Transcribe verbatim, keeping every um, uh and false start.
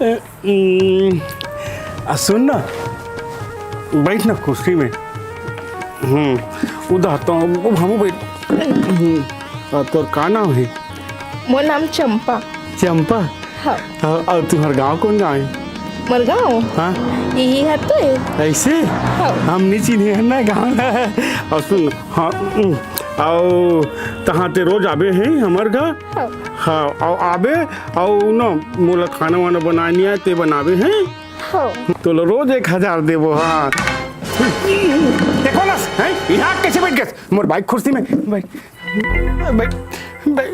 हम्म, आ सुन ना, बैठ ना कुर्सी में। हम्म, उधर तो, वो हमू बैठ। हम्म, आ, तोर का नाम हे? मोर नाम चंपा। चंपा? हाँ। हाँ, अउ तुम्हर गाँव कोन गाँव हे? मोर गाँव? हाँ। यही हे तो हे। ऐसे? हाँ। हम नहीं चिन्हे हन ना गाँव। अउ सुन, हाँ, हम्म, अउ तहाँ ते रोज आबे हे हमर घर? हाँ। हाँ, अउ आबे, अउ न मोला खाना वाना बनाए नहीं आए, ते बनाबे हे? हाँ। तोला रोज एक हजार देबो, हाँ। देखो ना, हैं? यहाँ कैसे बैठ गए? मोर भाई कुर्सी में बैठ, बैठ, बैठ।